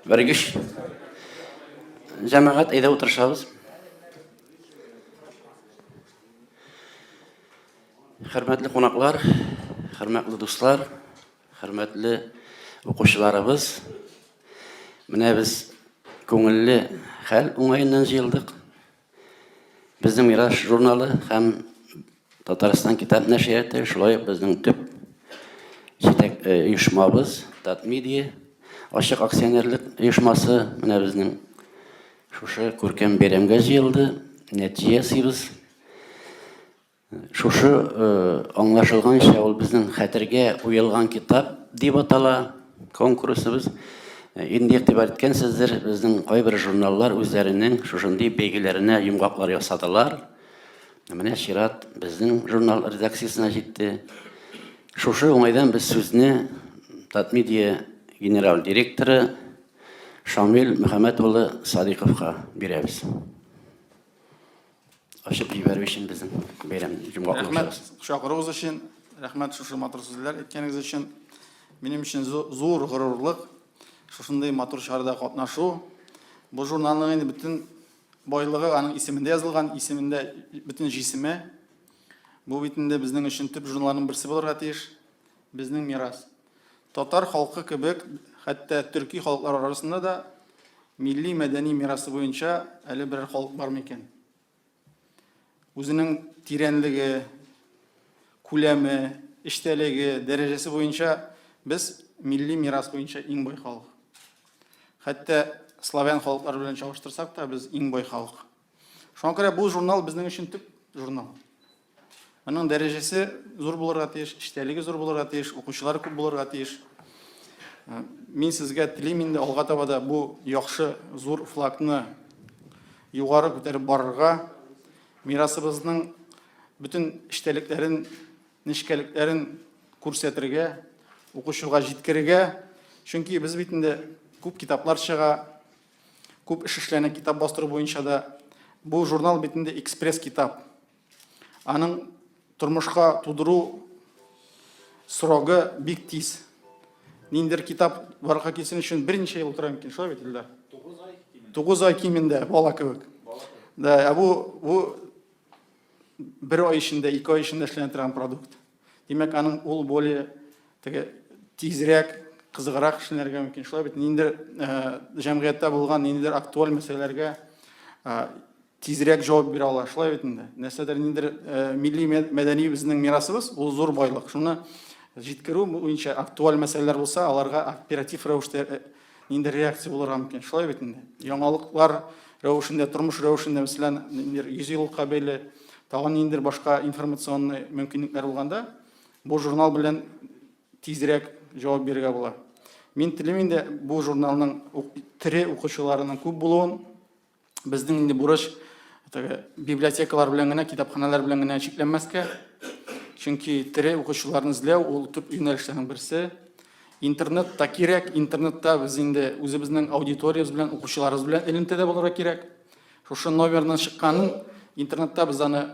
Бергеш. Җәмәгать, әйдә утырышабыз. Хөрмәтле кунаклар, хөрмәтле дуслар, хөрмәтле укучыларыбыз. Менә без күңелле хәл уңаеннан җыелдык. Безнең Мирас журналы һәм Татарстан китап нәшрияты, шулай ук безнең төп җитәк э, оешмабыз Татмедиа ачык акционерлык оешмасы менә безнең шушы күркәм бәйрәмгә җыелды. Нәтиҗә ясыйбыз. Шушы аңлашылганча, ул безнең хәтергә уелган китап дип атала конкурсыбыз. Инде игътибар иткәнсездер, безнең кайбер журналлар үзләренең шушындый бәйгеләренә йомгаклар ясадылар. Менә чират безнең журнал редакциясенә җитте. Шушы уңайдан без сүзне Татмедиа генераль директоры Шамил Мөхәммәт улы Садыйковка бирәбез. Ачып җибәрү өчен безнең бәйрәм йомгаклау Рәхмәт чакыруыгыз өчен, рәхмәт шушы матур сүзләр әйткәнегез өчен. Минем өчен зур горурлык шушындый матур чарада катнашу. Бу журналның инде бөтен байлыгы аның исемендә язылган, исемендә бөтен җисеме. Бу бит инде безнең өчен төп журналларның берсе булырга тиеш. Безнең мирас. Татар халкы кебек, хәтта төрки халыклар арасында да милли мәдәни мирасы буенча әле берәр халык бар микән? Үзенең тирәнлеге, күләме, эчтәлеге, дәрәҗәсе буенча без милли мирас буенча иң бай халык. Хәтта славян халыклары белән чагыштырсак та, без иң бай халык. Шуңа күрә бу журнал безнең өчен төп журнал. Аның дәрәҗәсе зур булырга тиеш, эчтәлеге зур булырга тиеш, укучылары күп булырга тиеш. Э, мин сезгә телим инде алга таба да бу яхшы зур флагны югары күтәреп барырга, мирасыбызның бөтен эчтәлекләрен, нечкәлекләрен күрсәтергә, укучыга җиткерергә. Чөнки без бит инде күп китаплар чыга, күп эш эшләнә китап бастыру буенча да. Бу журнал бит инде экспресс китап. Аның тормышка тудыру срогы бик тиз. Ниндер китап барлыкка килсен өчен берничә ел утыра мөмкин, шулай бит, Илдар? 9 ай кимендә. 9 ай кимендә, бала кебек. Да, ә бу бер ай эчендә, ике ай эчендә эшләнә торган продукт. Димәк, аның ул более теге тизрәк, кызыграк эшләнергә мөмкин. Шулай бит, ниндер э, җәмгыятьтә булган ниндидер актуаль мәсьәләләргә э, тизрәк җавап бирә ала. Шулай бит инде. Нәрсәдер ниндидер э, милли мәдәни безнең мирасыбыз, ул зур байлык. Шуны җиткерү буенча актуаль мәсьәләләр булса, аларга оператив рәвештә э, ниндидер реакция булырга мөмкин. Шулай бит инде. Яңалыклар рәвешендә, тормыш рәвешендә, мәсәлән, ниндидер 100 еллыкка бәйле тагын ниндидер башка информационный мөмкинлекләр булганда, бу журнал белән тизрәк җавап бирергә була. Мин телим инде бу журналның тере укучыларының күп булуын. Безнең инде бурыч теге библиотекалар белән генә, китапханәләр белән генә чикләнмәскә. Чөнки тере укучыларны эзләү ул төп юнәлешләрнең берсе. Интернет та кирәк, интернетта без инде үзебезнең аудиториябез белән, укучыларыбыз белән элемтәдә булырга кирәк. Шушы номерның чыкканын интернетта без аны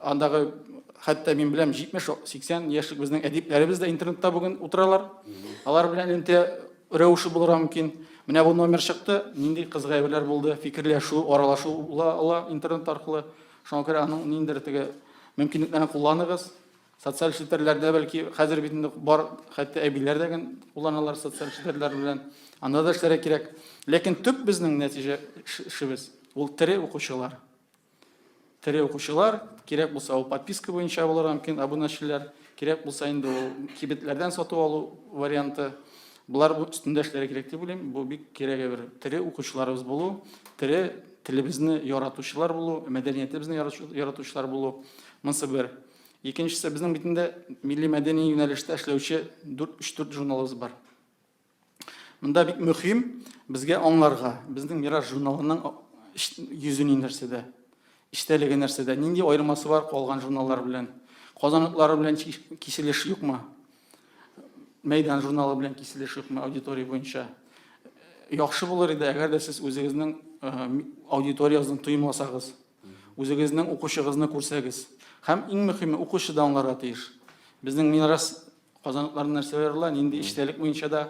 андагы хәтта мин беләм 70-80 яшьлек безнең әдипләребез дә интернетта бүген утыралар. Алар белән элемтә рәвеше булырга мөмкин. Менә бу номер чыкты, нинди кызык әйберләр булды, фикерләшү, аралашу була ала интернет аркылы. Шуңа күрә аның ниндидер теге мөмкинлекләрен кулланыгыз. Социаль челтәрләрдә бәлки хәзер бит инде бар, хәтта әбиләр дә кулланалар социаль челтәрләр белән. Анда да эшләргә кирәк. Ләкин төп безнең нәтиҗә эшебез ул тере укучылар. Тере укучылар, кирәк булса ул подписка буенча булырга мөмкин, абунәчеләр, кирәк булса инде ул кибетләрдән сатып алу варианты. Болар бу өстендә эшләргә кирәк дип уйлыйм. Бу бик кирәк әйбер. Тере укучыларыбыз булу, тере телебезне яратучылар булу, мәдәниятебезне яратучылар булу. Монысы бер. Икенчесе, безнең бит инде милли мәдәни юнәлештә эшләүче 3-4 журналыбыз бар. Монда бик мөһим безгә аңларга, безнең Мирас журналының йөзе ни нәрсәдә, эчтәлеге нәрсәдә, нинди аермасы бар калган журналлар белән, Казан утлары белән киселеш юкмы, Мәйдан журналы белән киселеш юкмы аудитория буенча. Яхшы булыр иде, әгәр дә сез үзегезнең аудиториягезне тоемласагыз, үзегезнең укучыгызны күрсәгез. Һәм иң мөһиме, укучы да аңларга тиеш. Безнең Мирас Казан утлары нәрсә аерыла, нинди эчтәлек буенча да,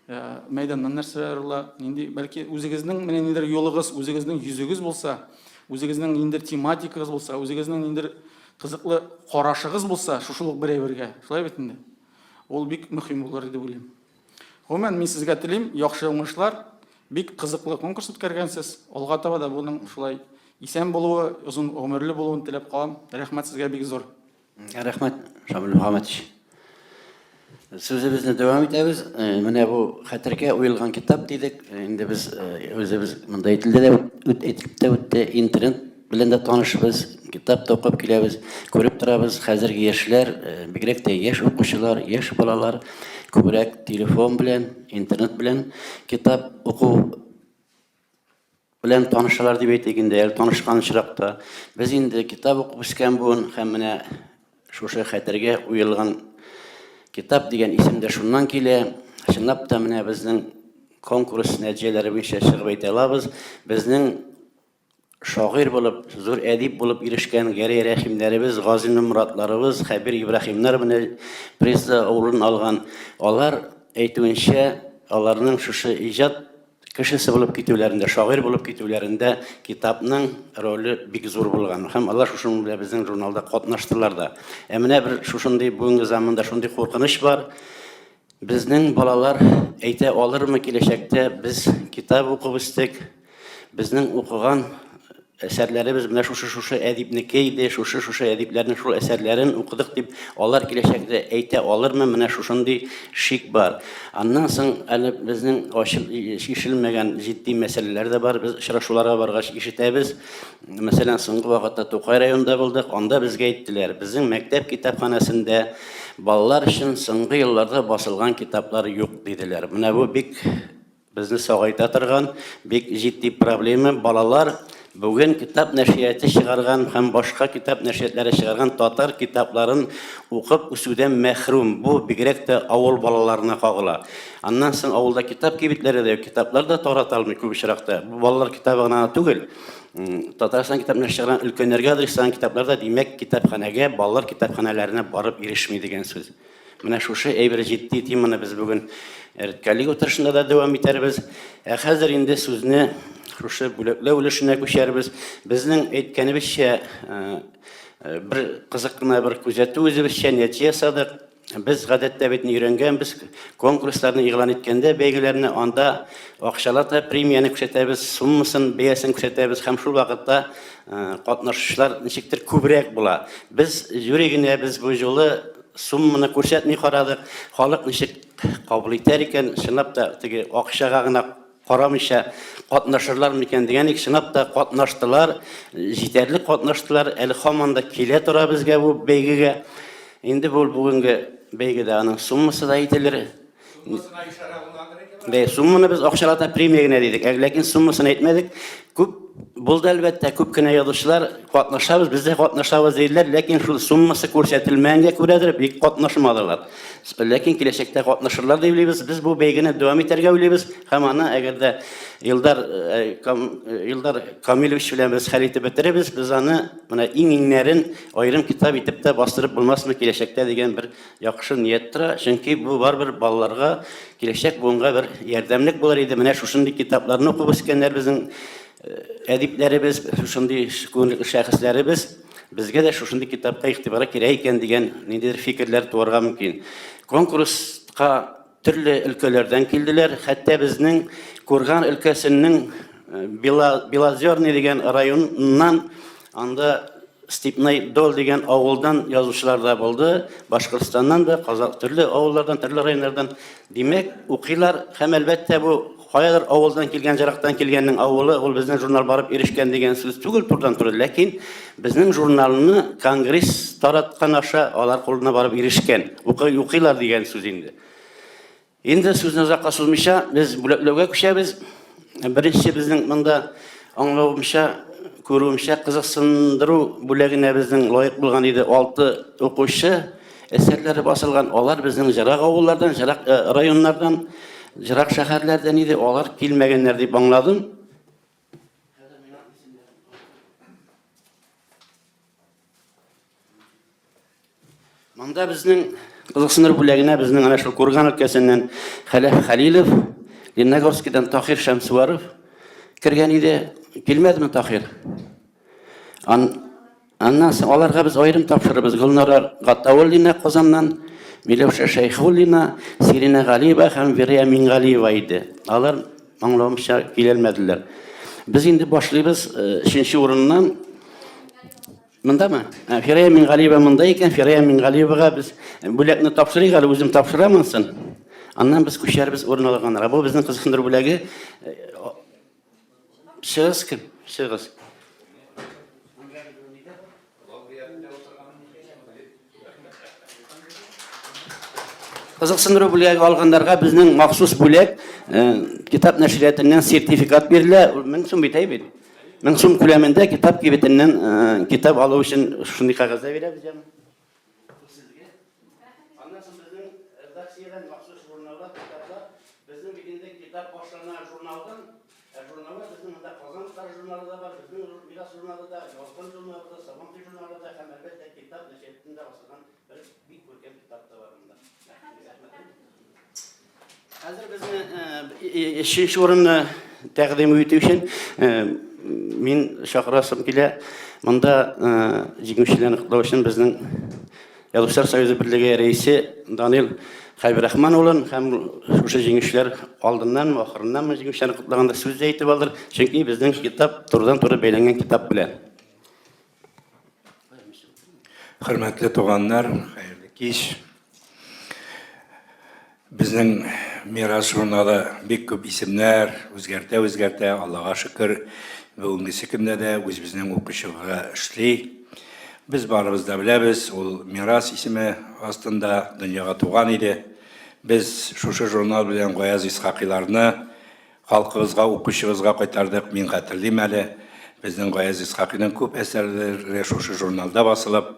Мәйданнан нәрсәләр аерыла, нинди, бәлки үзегезнең менә ниндидер юлыгыз, үзегезнең йөзегез булса, үзегезнең ниндидер тематикагыз булса, үзегезнең ниндидер кызыклы карашыгыз булса, шушы ук бер әйбергә, шулай бит инде. Ул бик мөһим булыр дип уйлыйм. Гомумән, мин сезгә телим яхшы уңышлар, бик кызыклы конкурс үткәргәнсез. Алга таба да буның шулай исән булуы, озын гомерле булуын теләп калам. Рәхмәт сезгә бик зур. Рәхмәт, Шамил Мөхәммәтович. Сүзебезне дәвам итәбез. Э, менә бу хәтергә уелган китап дидек. Э, инде без э, үзебез монда әйтелде дә әйтелеп тә үтте. Интернет белән дә танышбыз, китап та укып киләбез, күреп торабыз. Хәзерге яшьләр, бигрәк тә яшь укучылар, яшь балалар күбрәк телефон белән, интернет белән китап уку белән танышалар дип әйтик инде, әле танышкан очракта. Без инде китап укып үскән буын һәм менә шушы хәтергә уелган китап дигән исем дә шуннан килә. Чынлап та менә безнең конкурс нәтиҗәләре буенча чыгып әйтә алабыз. Безнең шагыйрь булып, зур әдип булып ирешкән Гәрәй Рәхимнәребез, Гази Моратларыбыз, Хәбир Ибраһимнар менә призлы урын алган. Алар әйтүенчә, аларның шушы иҗат Кешесе булып китүләрендә, шагыйрь булып китүләрендә китапның роле бик зур булган. Һәм алар шушының белән безнең журналда катнаштылар да. Ә менә бер шушындый бүгенге заманда шундый куркыныч бар. Безнең балалар әйтә алырмы киләчәктә без китап укып үстек, безнең укыган Әсәрләребез менә шушы-шушы әдипнеке иде, шушы-шушы әдипләрнең шул әсәрләрен укыдык дип, алар киләчәктә әйтә алырмы, менә шушындый шик бар. Аннан соң әле безнең ачыл чишелмәгән җитди мәсьәләләр дә бар. Без очрашуларга баргач ишетәбез. Мәсәлән, соңгы вакытта Тукай районында булдык, анда безгә әйттеләр, безнең мәктәп китапханәсендә балалар өчен соңгы елларда басылган китаплар юк, диделәр. Менә бу бик Безне сагайта торган бик җитди проблема, балалар бүген китап нәшрияты чыгарган һәм башка китап нәшриятләре чыгарган татар китапларын укып үсүдән мәхрүм. Бу бигрәк тә авыл балаларына кагыла. Аннан соң авылда китап кибетләре дә юк, китаплар да тарата алмый күп очракта. Бу балалар китабы гына түгел. Татарстан китап нәшрияты чыгарган өлкәннәргә адресланган китаплар да, димәк, китапханәгә, балалар китапханәләренә барып ирешми дигән сүз. Менә шушы әйбер җитди теманы без бүген редколлегия утырышында да дәвам итәрбез. Ә хәзер инде сүзне шушы бүләкләү өлешенә күчәрбез. Безнең әйткәнебезчә, э, э, бер кызык кына бер күзәтү үзебезчә нәтиҗә ясадык. Без гадәттә бит өйрәнгәнбез, конкурсларны игълан иткәндә бәйгеләрне анда акчалата премияне күрсәтәбез, суммасын, бәясен күрсәтәбез һәм шул вакытта э, катнашучылар ничектер күбрәк була. Без жюри генә без бу юлы Сумманы күрсәтми карадык, халык ничек кабул итәр икән, чынлап та теге акчага гына карамыйча катнашырлар микән дигән идек, чынлап та катнаштылар, җитәрлек катнаштылар, әле һаман да килә тора безгә бу бәйгегә. Инде бу бүгенге бәйгедә аның суммасы да әйтелер. Суммасына ишарә булгандыр инде. Бәй, сумманы без акчалата премия генә дидек, ә ләкин суммасын әйтмәдек. Күп булды әлбәттә, күп кенә язучылар катнашабыз, без дә катнашабыз диделәр, ләкин шул суммасы күрсәтелмәгәнгә күрәдер, бик катнашмадылар. Ләкин киләчәктә катнашырлар дип уйлыйбыз. Без бу бәйгене дәвам итәргә уйлыйбыз һәм аны әгәр дә Илдар э, э, Илдар Камилевич белән без хәл итеп бетерербез, без аны менә иң-иңнәрен аерым китап итеп тә бастырып булмасмы киләчәктә дигән бер Яхшы ният тора, чөнки бу барыбер балаларга, киләчәк буынга бер ярдәмлек булыр иде. Менә шушындый китапларны укып үскәннәр безнең э, әдипләребез, шушындый күренекле шәхесләребез. Безгә дә шушындый китапка игътибар кирәк икән дигән ниндидер фикерләр туарга мөмкин. Конкурска төрле өлкәләрдән килделәр. Хәтта безнең Курган өлкәсенең э, Белозерный дигән районыннан анда Степной Дол дигән авылдан язучылар да булды, Башкортстаннан да, Казак төрле авыллардан, төрле районнардан. Димәк, укыйлар һәм әлбәттә бу каядыр авылдан килгән, җырактан килгәннең авылы, ул безнең журнал барып ирешкән дигән сүз түгел турыдан-туры, ләкин безнең журналны конгресс тараткан аша алар кулына барып ирешкән. Укый, укыйлар дигән сүз инде. Инде сүзне озакка сузмыйча, без бүләкләүгә күчәбез. Беренче безнең монда аңлавымча, күрүемчә, кызыксындыру бүләгенә безнең лаек булган иде 6 укучы әсәрләре басылган. Алар безнең җырак авыллардан, җырак э, районнардан, җырак шәһәрләрдән иде. Алар килмәгәннәр дип аңладым. Монда безнең Кызыксындыру бүләгенә безнең әнә шул Курган өлкәсеннән Хәләф Хәлилов, Лениногорскидан Тахир Шәмсуаров кергән иде. Килмәдеме Тахир? Ан, аннан соң аларга без аерым тапшырырбыз. Гөлнара Гатауллина Казаннан, Миләүшә Шәйхуллина, Сиринә Галиева һәм Верия Мингалиева иде. Алар аңлавымча киләлмәделәр. Без инде башлыйбыз э, өченче урыннан. Мондамы? Ә, Фирая Мингалиева монда икән. Фирая Мингалиевага без бүләкне тапшырыйк әле, үзем тапшырамын соң. Аннан без күчәрбез урын алганнарга. Бу безнең кызыксындыру бүләге. Чыгыз кем? Чыгыз. Кызыксындыру бүләге алганнарга безнең махсус бүләк, э, китап нәшриятыннан сертификат бирелә. 1000 сум бит, әй бит. 1000 сум күләмендә китап кибетеннән э, китап алу өчен шундый кәгазь дә бирәбез яңа. Сезгә. Аннан соң безнең редакциядән махсус журналлар, китаплар. Безнең бит инде китап башлана журналдан. Ә журналлар безнең монда Казан утлары журналы да бар, безнең Мирас журналы да, Ялкын журналы да, Сабантуй журналы да һәм әлбәттә китап нәшриятында басылган Бер бик күркәм китап та бар монда. Хәзер безне өченче урынны тәкъдим итү өчен мин чакырасым килә. Монда җиңүчеләрне котлау өчен безнең Язучылар союзы берлеге рәисе Данил Хәбирахман улын һәм шушы җиңүчеләр алдыннанмы, ахырыннанмы җиңүчеләрне котлаганда сүз дә әйтеп алыр, чөнки безнең китап турыдан-туры бәйләнгән китап белән. Хөрмәтле туганнар, хәерле кич. Безнең Мирас журналы бик күп исемнәр үзгәртә-үзгәртә, Аллага шөкер, бүгенгесе көндә дә үзебезнең укучыга эшли. Без барыбыз да беләбез, ул Мирас исеме астында дөньяга туган иде. Без шушы журнал белән Гаяз Исхакыйларны Халкыбызга, укучыбызга кайтардык. Мин хәтерлим әле, безнең Гаяз Исхакыйның күп әсәрләре шушы журналда басылып,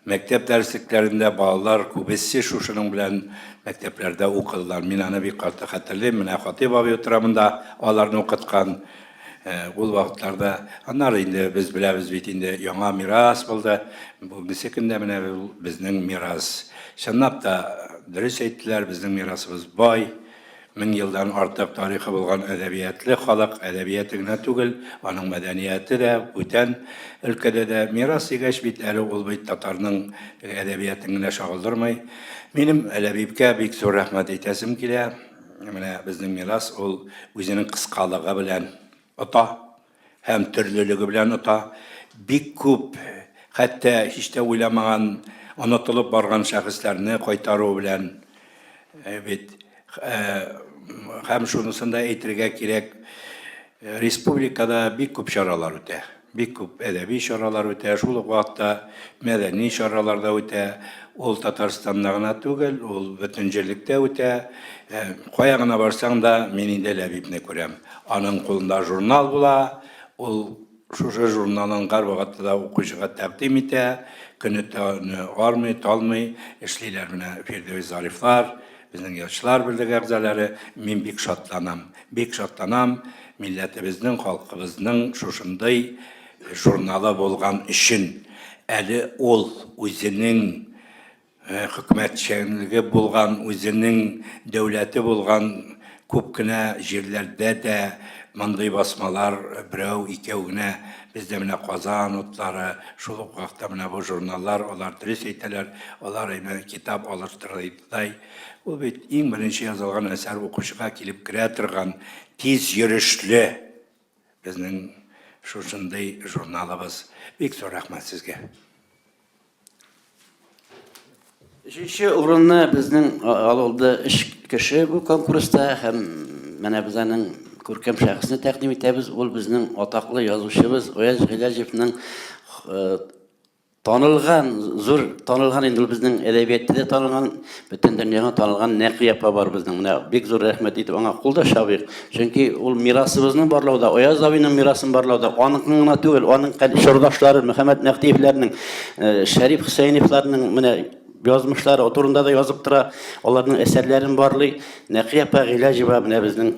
мәктәп дәреслекләрендә балалар күбесе шушының белән мәктәпләрдә укыдылар. Мин аны бик каты хәтерлим. Менә Хатыйп абый утыра монда, аларны укыткан ул вакытларда. Аннары инде без беләбез бит инде, яңа мирас булды. Бүгенге көндә менә ул безнең мирас. Чынлап та, дөрес әйттеләр, безнең мирасыбыз бай. 1000 елдан артык тарихы булган әдәбиятле халык, әдәбияты генә түгел, аның мәдәнияте дә, бүтән өлкәдә дә. Мирас дигәч бит әле ул бит татарның әдәбиятын генә чагылдырмый. Минем Ләбибкә бик зур рәхмәт әйтәсем килә. Менә безнең мирас ул үзенең кыскалыгы белән ота һәм төрлелеге белән ота. Бик күп, хәтта һич тә уйламаган, онытылып барган шәхесләрне кайтару белән бит. Һәм шунысын да әйтергә кирәк, республикада бик күп чаралар үтә. Бик күп әдәби чаралар үтә, шул ук вакытта мәдәни чаралар да үтә. Ул Татарстанда гына түгел, ул бөтен җирлектә үтә. Кая гына барсаң да, мин инде Ләбибне күрәм. Аның кулында журнал була, ул шушы журналын һәрвакытта да укучыга тәкъдим итә. Көне-төне армый, талмый эшлиләр менә Фирдәвес Зарифлар, безнең Язучылар берлеге әгъзалары. Мин бик шатланам, бик шатланам милләтебезнең, халкыбызның шушындый журналы булган өчен. Әле ул үзенең Хөкүмәтчәнлеге булган, үзенең дәүләте булган күп кенә җирләрдә дә мондый басмалар берәү, икәү генә. Бездә менә Казан утлары, шул ук вакытта менә бу журналлар, алар дөрес әйтәләр, алар әйме китап алыштырырдай. Ул бит иң беренче язылган әсәр укучыга килеп керә торган тиз йөрешле безнең шушындый журналыбыз. Бик зур рәхмәт сезгә. Өченче урынны безнең алды өч кеше бу конкурста һәм менә без аның күркәм шәхесне тәкъдим итәбез. Ул безнең атаклы язучыбыз Аяз Гыйләҗевның танылган, зур танылган инде ул безнең әдәбиятта да танылган, бөтен дөньяга танылган Нәкыя апа бар безнең. Менә бик зур рәхмәт итеп аңа кул да чабыйк. Чөнки ул мирасыбызны барлауда, Аяз абыйның мирасын барлауда, аныкын гына түгел, аның чордашлары Мөхәммәт Мәһдиевләрнең, э, Шәриф Хөсәеновларның менә язмышлары турында да язып тора, аларның әсәрләрен барлый. Нәкыя апа Гыйләҗева менә безнең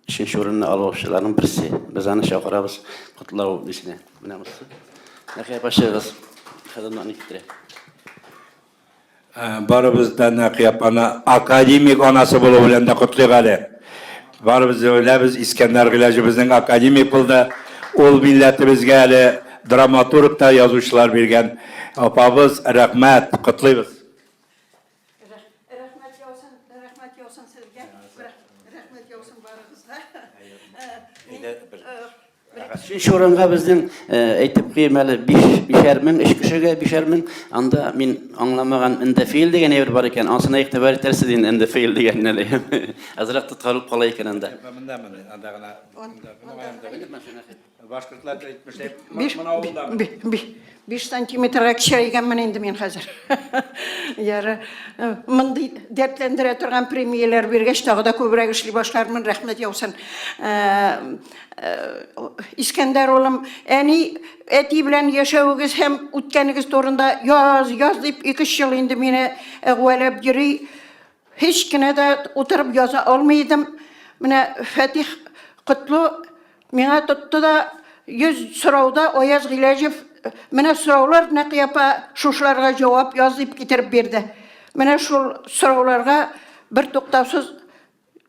өченче урынны алучыларның берсе. Без аны чакырабыз котлау нисенә. Менә монысы. Нәкыя апа чыгыгыз. Хәзер аны китерә. Барыбыз да Нәкыя апаны академик анасы булу белән дә котлыйк әле. Барыбыз да беләбез, Искәндәр Гыйләҗевебезнең академик булды. Ул милләтебезгә әле драматург та, язучылар биргән апабыз. Рәхмәт, котлыйбыз. Рәхмәт яусын, рәхмәт яусын сезгә. Рәхмәт яусын барыгызга. Өченче урынга безнең әйтеп куйыйм әле, бишәр мең, өч кешегә бишәр мең. Анда мин аңламаган НДФЛ дигән әйбер бар икән. Ансына игътибар итәрсез инде НДФЛ дигәнне әле. Азрак тоткарлып кала икән анда. Монда монда анда гына. Башкортлар әйтмешли, Биш сантиметрга кечерәйгәнмен инде мин хәзер. Яры, мондый дәртләндерә торган премияләр биргәч, тагы да күбрәк эшли башлармын, рәхмәт яусын. Искәндәр улым, әни, әти белән яшәвегез һәм үткәнегез турында яз, яз дип ике-өч ел инде мине әгъвалап йөри. Һич кенә дә утырып яза алмый идем. Менә Фәтих Котлы миңа тотты да 100 сорауда Аяз Гыйләҗев менә сораулар Нәкыя апа шушыларга җавап яз дип китереп бирде. Менә шул сорауларга бер туктаусыз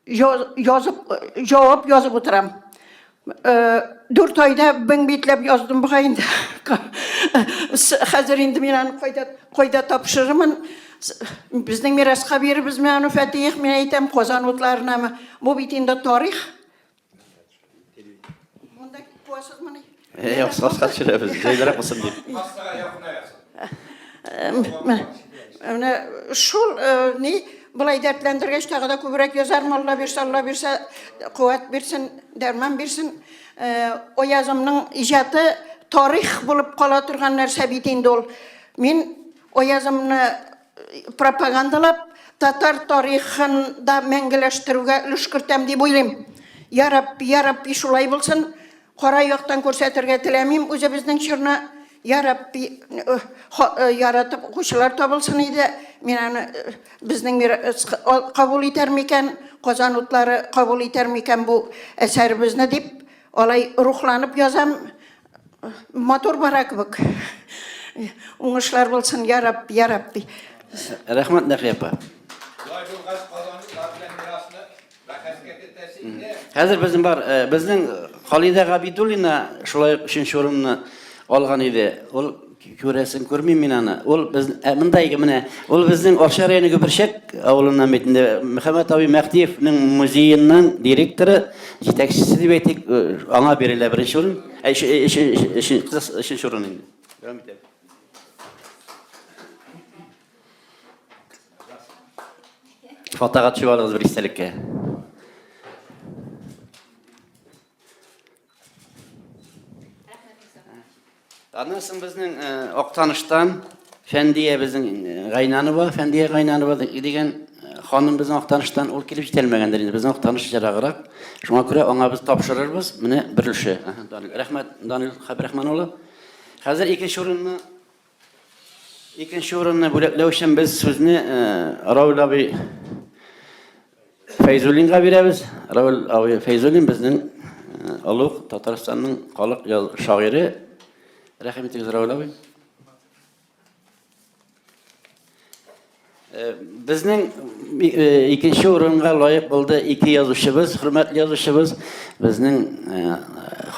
язып җавап язып утырам. 4 айда 1000 битләп яздым бугай инде. Хәзер инде мин аны кайда кайда тапшырырмын? Безнең мираска бирербезме аны Фәтиех, мин әйтәм, Казан утларынамы? Бу бит инде тарих. Монда куасызмыни? Юк, саска төшерәбез, җайлырак булсын дип. Массага якынаясың. Менә шул ни болай дәртләндергәч тагы да күбрәк язармын, Алла бирсә, Алла бирсә, куәт бирсен, дәрман бирсен. Аязымның иҗаты тарих булып кала торган нәрсә бит инде ул. Мин Аязымны пропагандалап, татар тарихын да мәңгеләштерүгә өлеш кертәм дип уйлыйм. Я Рабби, я Рабби, шулай булсын. Кара яктан күрсәтергә теләмим үзебезнең чорны. Я Рабби, яратып укучылар табылсын иде. Мин аны безнең кабул итәр микән, Казан утлары кабул итәр микән бу әсәребезне дип, алай рухланып язам. Матур бара кебек. Уңышлар булсын, я Рабби, я Рабби. Рәхмәт, Нәкыя апа. Болай булгач, Казан утлары белән мирасны бәхәскә кертәсе иде. Хәзер безнең бар, безнең Халидә Габидуллина шулай ук өченче урынны алган иде. Ул күрәсен күрмим мин аны. Ул без монда ике менә, ул безнең Арча районы Гөберчәк авылыннан бит инде Мөхәммәт абый Мәһдиевнең музееның директоры, җитәкчесе дип әйтик, аңа бирелә беренче урын. Ә, өченче урын инде. Дәвам итәбез. Фотога төшеп алыгыз бер истәлеккә. Аннан соң безнең э, Актаныштан Фәндия безнең э, Гайнанова, Фәндия Гайнанова дигән э, ханым безнең Актаныштан ул килеп җитәлмәгәндер инде. Безнең Актаныш ераграк. Шуңа күрә аңа без тапшырырбыз. Менә бер өлеше. Данил. Рәхмәт, Данил Хәбрахман улы. Хәзер икенче урынны Икенче урынны бүләкләү өчен без сүзне Рауль абый Фәйзуллинга бирәбез. Рауль абый Фәйзуллин безнең олуг Татарстанның халык шагыйре. Рәхим итегез, Рауль абый. Безнең икенче урынга лаек булды ике язучыбыз, хөрмәтле язучыбыз, безнең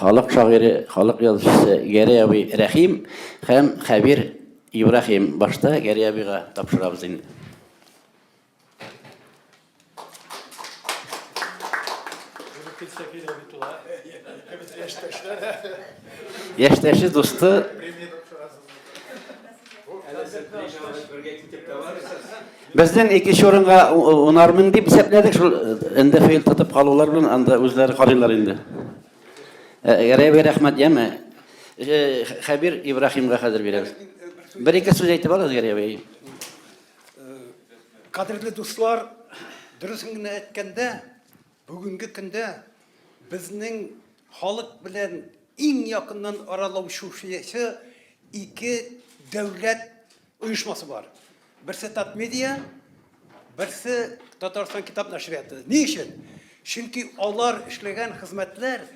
халык шагыйре, халык язучысы Гәрәй абый Рәхим һәм Хәбир Ибраһим. Башта Гәрәй абыйга тапшырабыз инде. Яшьтәше, дусты. Безнең икенче урынга унар мең дип исәпләдек, шул НДФЛ тотып калулар белән анда үзләре карыйлар инде. Гәрәй рәхмәт, яме. Хәбир Ибраһимга хәзер бирәбез. Бер-ике сүз әйтеп алыгыз, Гәрәй абый. Кадерле дуслар, дөресен генә әйткәндә, бүгенге көндә безнең халык белән иң якыннан аралашучы ике дәүләт оешмасы бар. Берсе Татмедиа, берсе Татарстан китап нәшрияты. Ни өчен? Чөнки алар эшләгән хезмәтләр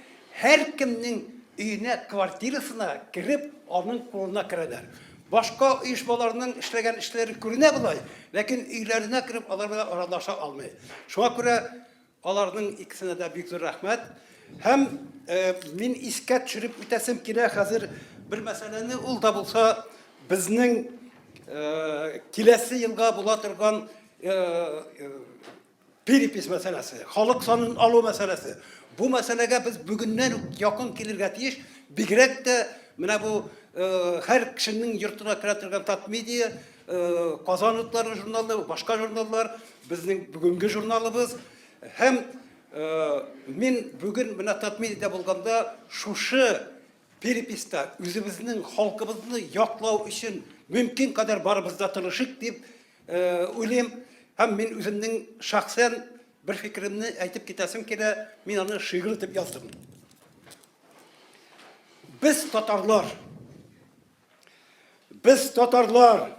һәркемнең өенә, квартирасына кереп, аның кулына керәләр. Башка оешмаларның эшләгән эшләре күренә болай, ләкин өйләренә кереп алар белән аралаша алмый. Шуңа күрә аларның икесенә дә бик зур рәхмәт. Һәм мин искә төшереп үтәсем килә хәзер бер мәсьәләне, ул да булса безнең киләсе елга була торган Перепись мәсьәләсе, халык санын алу мәсьәләсе. Бу мәсьәләгә без бүгеннән үк якын килергә тиеш. Бигрәк тә менә бу һәр кешенең йортына керә торган Татмедиа, Казан утлары журналы, башка журналлар, безнең бүгенге журналыбыз. Һәм мин бүген менә Татмедиада булганда шушы переписта үзебезнең халкыбызны яклау өчен мөмкин кадәр барыбыз да тырышыйк дип уйлыйм. Һәм мин үземнең шәхсән бер фикеремне әйтеп китәсем килә, мин аны шигырь итеп яздым. Без татарлар. Без татарлар.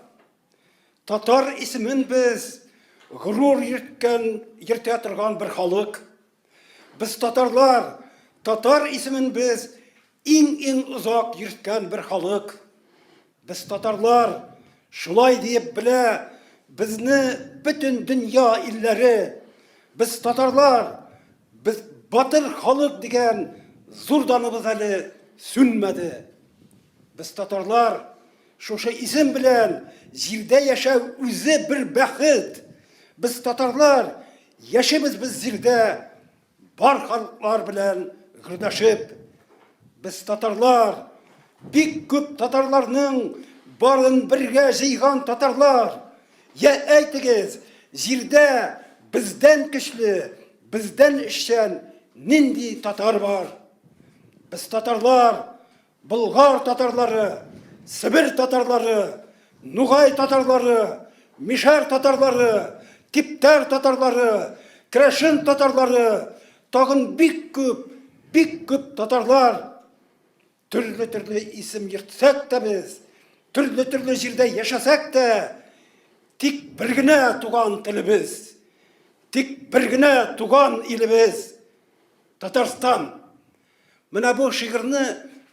Татар исемен без горур йөрткән, йөртә торган бер халык. Без татарлар, татар исемен без иң-иң озак йөрткән бер халык. Без татарлар, шулай диеп белә безне бөтен дөнья илләре. Без татарлар, без батыр халык дигән зур даныбыз әле сүнмәде. Без татарлар, шушы исем белән җирдә яшәү үзе бер бәхет. Без татарлар, яшибез без җирдә бар халыклар белән гөрләшеп. Без татарлар, бик күп татарларның барын бергә җыйган татарлар. Я әйтегез, җирдә бездән көчле, бездән эшчән нинди татар бар? Без татарлар, Болгар татарлары, Себер татарлары, Нугай татарлары, Мишәр татарлары, Типтәр татарлары, Керәшен татарлары, тагын бик күп, бик күп татарлар. Төрле-төрле исем йөртсәк тә без, төрле-төрле җирдә яшәсәк тә, тик бер генә туган телебез, тик бер генә туган илебез, Татарстан. Менә бу шигырьне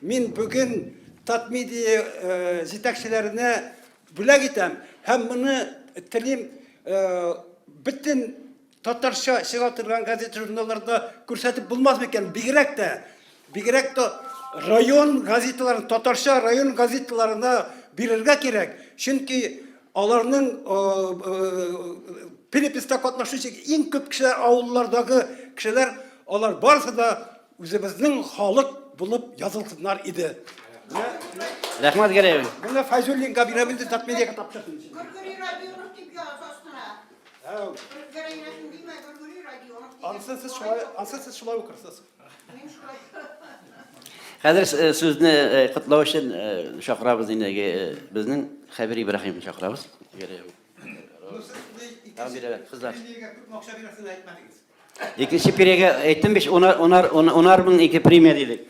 мин бүген Татмедиа э, җитәкчеләренә бүләк итәм һәм моны телим э, бөтен татарча чыга торган газета-журналларда күрсәтеп булмас микән? Бигрәк тә, бигрәк тә район газеталарын, татарча район газеталарына бирергә кирәк. Чөнки аларның э, переписта катнашучы иң күп кешеләр авыллардагы кешеләр, алар барысы да Үзебезнең халык булып язылсыннар иде. Рәхмәт, Гәрәев. Менә Фәйзуллинга бирәм инде Татмедиага тапшырсын. Гөргөри Радионов дип яз астына. Гәрәй Рәхим димә, Гөргөри Радионов дигән. Ансы сез шулай, ансы сез шулай укырсыз. Мин шулай. Хәзер э, сүзне э, котлау өчен э, чакырабыз инде безнең Хәбир Ибраһимны чакырабыз. Гәрәев. Ну сез Тагын бирәләр, кызлар. Премиягә күпме акча бирәсен әйтмәдегез. Икенче премиягә әйттем бит, унар, унар, унар мең ике премия дидек.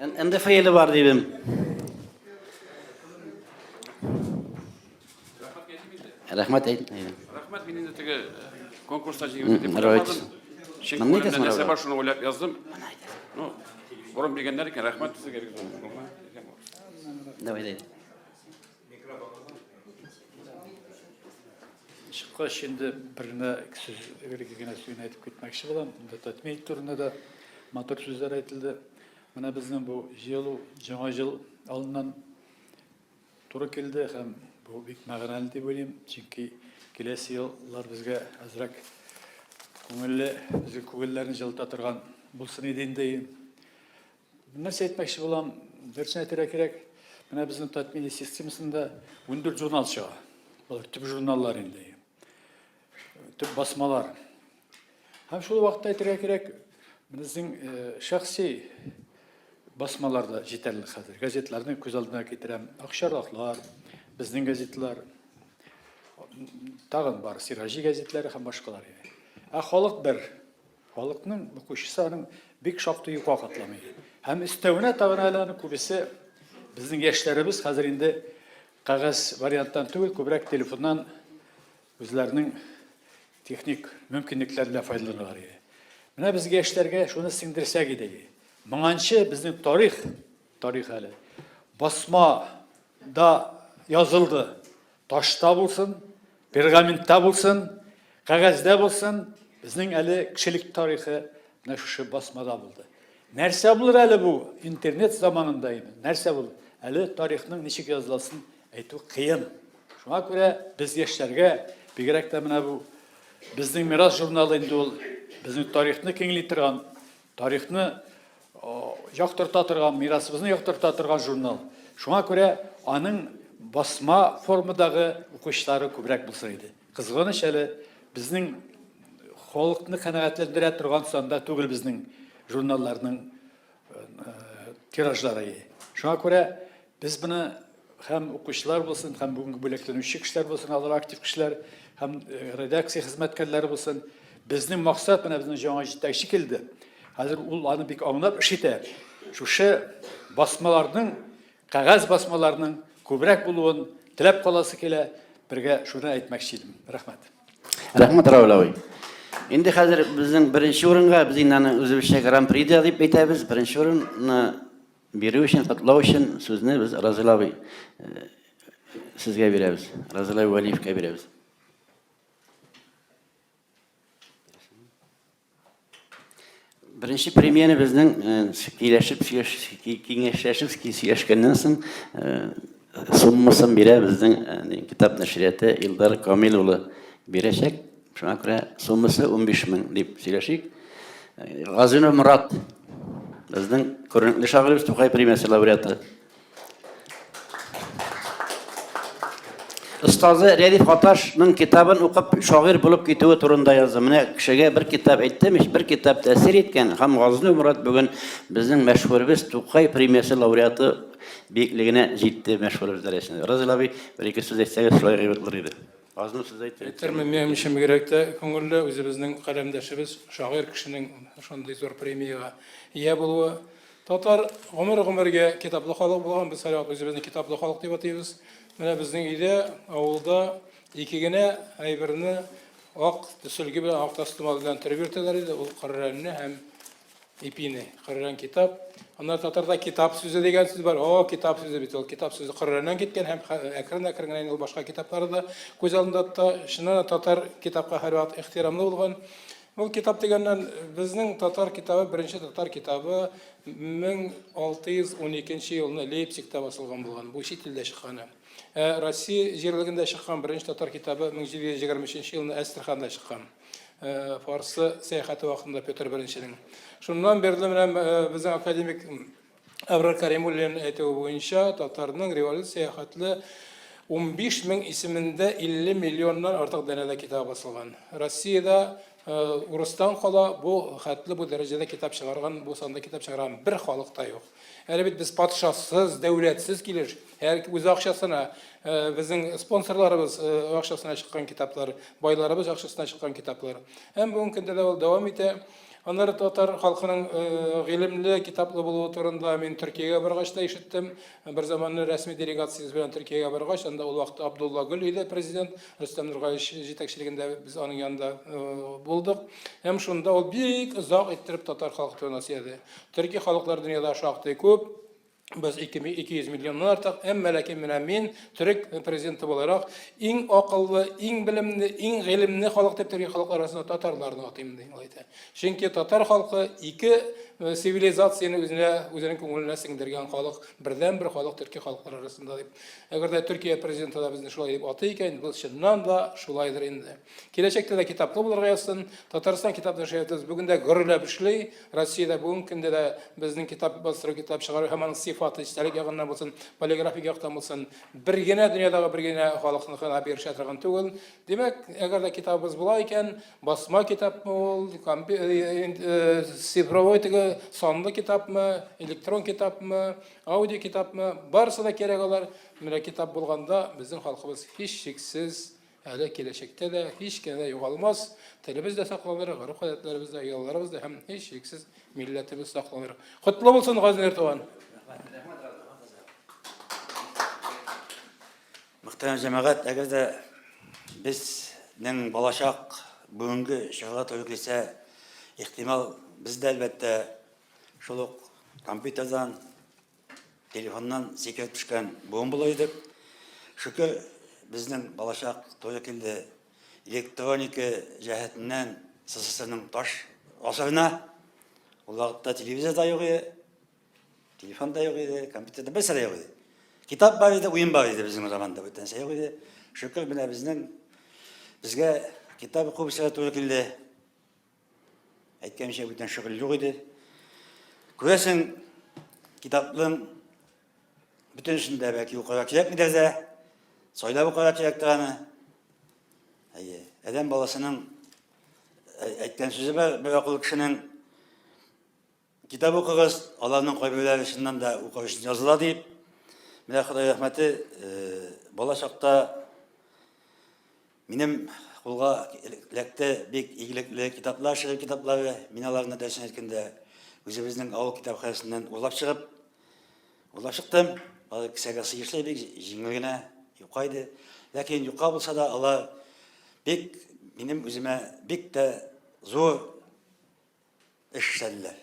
НДФЛ бар дидем. Рәхмәт әйт. Рәхмәт, мин инде теге конкурста җиңдем дип уйламадым. Чөнки күңелемдә нәрсә бар, шуны уйлап яздым. Ну, борын биргәннәр икән, рәхмәт сезгә. Давай, давай. Чыккач инде бер генә сүз, бер-ике генә сүзне әйтеп китмәкче булам. Инде Татмедиа турында да матур сүзләр әйтелде. Менә безнең бу җыелу Яңа ел алдыннан туры килде һәм бу бик мәгънәле дип уйлыйм, чөнки киләсе еллар безгә әзрәк күңелле, безнең күңелләрне җылыта торган булсын иде инде. Нәрсә әйтмәкче булам, дөресен әйтергә кирәк, менә безнең Татмедиа системасында 14 журнал чыга. Болар төп журналлар инде. Төп басмалар. Һәм шул вакытта әйтергә кирәк, безнең э, шәхси басмалар да җитәрлек хәзер. Газетларны күз алдына китерәм. Акчарлаклар, безнең газетлар, тагын бар, Сираҗи газетлары һәм башкалар. Ә халык бер. Халыкның укучысы аның бик шактый юка катламы. Һәм өстәвенә тагын әле аның күбесе безнең яшьләребез хәзер инде кәгазь варианттан түгел, күбрәк телефоннан үзләренең техник мөмкинлекләре белән файдаланалар иде. Менә безгә яшьләргә шуны сеңдерсәк иде. Моңанчы безнең тарих, тарих әле басма да язылды. Ташта булсын, пергаментта булсын, кәгазьдә булсын, безнең әле кешелек тарихы менә шушы басмада булды. Нәрсә булыр әле бу интернет заманында инде? Нәрсә булыр? Әле тарихның ничек языласын әйтү кыен. Шуңа күрә без яшьләргә, бигрәк тә менә бу безнең Мирас журналы инде ул безнең тарихны киңли торган, тарихны яктырта торган, мирасыбызны яктырта торган журнал. Шуңа күрә аның басма формадагы укучылары күбрәк булса иде. Кызганыч әле безнең халыкны канәгатьләндерә торган санда түгел безнең журналларның тиражлары. Шуңа күрә без моны һәм укучылар булсын, һәм бүгенге бүләкләнүче кешеләр булсын, алар актив кешеләр, һәм редакция хезмәткәрләре булсын. Безнең максат, менә безнең яңа җитәкче килде. Хәзер ул аны бик аңлап эш итә. Шушы басмаларның, кәгазь басмаларның күбрәк булуын теләп каласы килә. Бергә шуны әйтмәкче идем. Рәхмәт. Рәхмәт, Равил абый. Инде хәзер безнең беренче урынга, без инде аны үзебезчә гран-при дә дип әйтәбез. Беренче урынны бирү өчен, котлау өчен сүзне без Разил абый э, сезгә бирәбез. Разил абый Вәлиевкә бирәбез. Беренче премияне безнең э, киләшеп киңәшләшеп сөйләшкәннән соң э, суммасын бирә безнең э, китап нәшрияты Илдар Камил улы бирәчәк. Шуңа күрә суммасы 15 мең дип сөйләшик. Газинур Морат безнең күренекле шагыйребез Тукай премиясе лауреаты. Остазы Рәдиф Гаташның китабын укып шагыйрь булып китүе турында язды. Менә кешегә бер китап әйттем ич, бер китап тәэсир иткән һәм Газнур Морат бүген безнең мәшһүребез Тукай премиясе лауреаты биеклегенә җитте мәшһүребез дәрәҗәсенә. Разил абый, бер-ике сүз әйтсәгез, шулай гыйбат булыр иде. Газнур сүз әйтте. Әйтермен, минем өчен бигрәк тә күңелле, үзебезнең каләмдәшебез, шагыйрь кешенең шундый зур премиягә ия булуы. Татар гомер-гомергә китаплы халык булган, без һәрвакыт үзебезне китаплы халык дип атыйбыз. Менә безнең өйдә, авылда ике генә әйберне ак сөлге белән, ак тастымал белән төреп йөртәләр иде, ул Коръәнне һәм ипине. Коръән китап. Аннары татарда китап сүзе дигән сүз бар. О, китап сүзе бит ул. Китап сүзе Коръәннән киткән һәм әкрен-әкрен генә инде ул башка китаплары да күз алдында тота. Чыннан да татар китапка һәрвакыт ихтирамлы булган. Ул китап дигәннән, безнең татар китабы, беренче татар китабы 1612 елны Лейпцигта басылган булган. Бу чит илдә чыкканы. Ә Россия җирлегендә чыккан беренче татар китабы 1723 елны Әстерханда чыккан. Э, фарсы сәяхәте вакытында Петр I-нең. Шуннан бирле менә э, безнең академик Әбрар Каримуллин әйтүе буенча, татарның революция хәтле 15 мең исемендә 50 миллионнан артык данәдә китап басылган. Россиядә э, урыстан кала бу хәтле бу дәрәҗәдә китап чыгарган, бу санда китап чыгарган бер халык та юк. Әле бит без патшасыз, дәүләтсез килеш, һәр үз акчасына, э, безнең спонсорларыбыз э, акчасына чыккан китаплар, байларыбыз акчасына чыккан китаплар. Һәм бүгенге көндә дә ул дәвам итә. Аннары татар халкының гыйлемле, китаплы булуы турында мин Төркиягә баргач та ишеттем. Бер заманны рәсми делегациясе белән Төркиягә баргач, анда ул вакытта Абдулла Гөл иде президент, Рөстәм Нургалиевич җитәкчелегендә без аның янында булдык. Һәм шунда ул бик озак иттереп татар халкы турында сөйләде. Төрки халыклар дөньяда шактый күп. Без 200 миллионнан артык, әмма ләкин менә мин төрек президенты буларак иң акыллы, иң белемле, иң гыйлемле халык дип төрки халыклар арасында татарларны атыйм ди, ул әйтә. Чөнки татар халкы ике э, цивилизацияне үзенә үзенең күңеленә сеңдергән халык, бердәнбер халык төрки халыклар арасында дип. Әгәр дә Төркия президенты да безне шулай дип атый икән, бу чыннан да шулайдыр инде. Киләчәктә дә китаплы булырга язсын. Татарстан китап нәшриятыбыз бүген дә гөрләп эшли. Россиядә бүгенге көндә дә безнең китап бастыру, китап чыгару һәм аның сыйфаты, эчтәлек ягыннан булсын, полиграфик яктан булсын, бер генә дөньядагы бер генә халыкныкына бирешә торган түгел. Димәк, әгәр дә китабыбыз була икән, басма китапмы ул, э, э, цифровой теге санлы китапмы, электрон китапмы, аудио китапмы, барысы да кирәк алар. Менә китап булганда безнең халкыбыз һичшиксез Әле киләчәктә дә һич кенә дә югалмас, телебез дә сакланыр, гореф-гадәтләребез дә, йолаларыбыз да һәм һичшиксез милләтебез сакланыр. Котлы булсын, Газинур туган! Мөхтәрәм җәмәгать, әгәр дә безнең балачак бүгенге чорга туры килсә, ихтимал, без дә, әлбәттә, шул ук компьютердан, телефоннан сикереп төшкән буын була идек. Шөкер, безнең балачак туры килде электроника җәһәтеннән СССРның таш гасырына. Ул вакытта телевизор да юк иде, телефон да юк иде, компьютер да берсе дә юк иде. Китап бар иде, уен бар иде безнең заманда, бүтән нәрсә юк иде. Шөкер, менә безнең безгә китап уку бисә туры килде. Әйткәнчә, бүтән шөгыль юк иде. Күрәсең, китапның бөтенесен дә бәлки укырга кирәкмидер дә, сайлап укырга кирәктер аны. Әйе, адәм баласының әйткән сүзе бар, бер акыллы кешенең китап укыгыз, аларның кайберләре чыннан да укыр өчен языла дип. Менә Ходай рәхмәте, бала чакта Минем кулга эләкте бик игелекле китаплар, шигырь китаплары. Мин аларны дөресен әйткәндә үзебезнең авыл китапханәсеннән урлап чыгып, урлап чыктым. Алар кесәгә сыешлы бик җиңел генә, юка иде. Ләкин юка булса да, алар бик минем үземә бик тә зур Эш эшләделәр.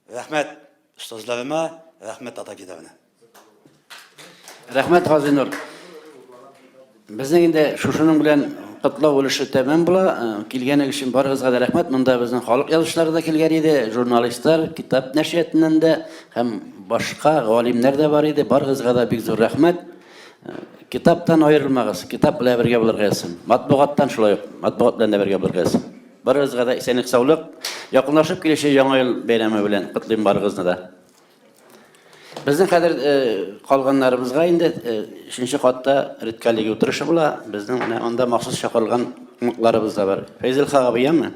Рәхмәт остазларыма, рәхмәт татар китабына. Рәхмәт, Газинур. Безнең инде шушының белән котлау өлеше тәмам була. Э, килгәнегез өчен барыгызга да рәхмәт. Монда безнең халык язучылары да килгән иде, журналистлар, китап нәшриятыннан да һәм башка галимнәр дә бар иде. Барыгызга да бик зур рәхмәт. Э, китаптан аерылмагыз, китап белән бергә булырга язсын. Матбугаттан шулай ук, матбугат белән дә бергә булырга язсын. Барыгызга да исәнлек-саулык, якынлашып килүче Яңа ел бәйрәме белән котлыйм барыгызны да. Безнең хәзер э, калганнарыбызга инде э, өченче катта редколлегия утырышы була. Безнең менә анда махсус чакырылган кунакларыбыз да бар. Фәйзел абый, яме?